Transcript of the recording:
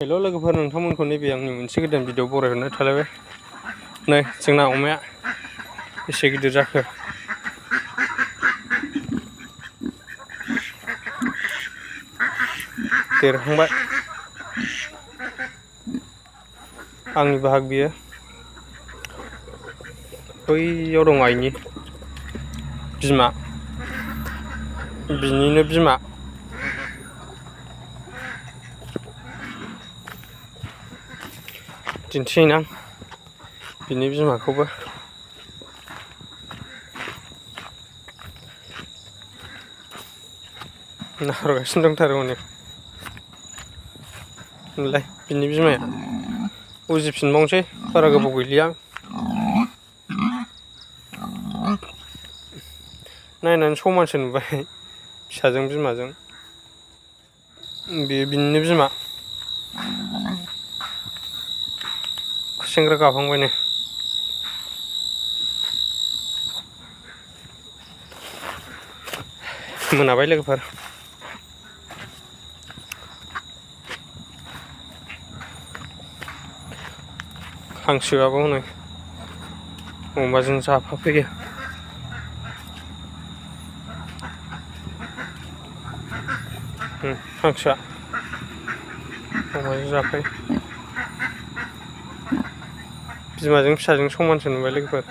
हेल' लोगोफोर, नोंथांमोनखौ नैबे आंनि मोनसे गोदान भिडिअ बरायहरनाय थालायबाय। नै जोंना अमाया बेसे गिदिर जाखो। देरहांबाय। आंनि बाहाग बियो। बैयाव दं आइनि बिमा, बिनिनो बिमा। दिन्थिहैनां बिनि बिमाखौबो। नाहरगासिनो दंथारो हनै। नोलाय बिनि बिमाया उजिफिनबावनोसै, बारा गोबाव गैलिया। नायनानै समानसो नुबाय फिसाजों बिमाजों। बेयो बिनिनो बिमा। खुसेंग्रा गाबहांबाय नै। मोनाबाय लोगोफोर। हांसोआबो हनै अमाजों जाफाफैयो। हांसोआ अमाजों जाफायो। बिमाजों फिसाजों समानसो नुबाय लोगोफोर।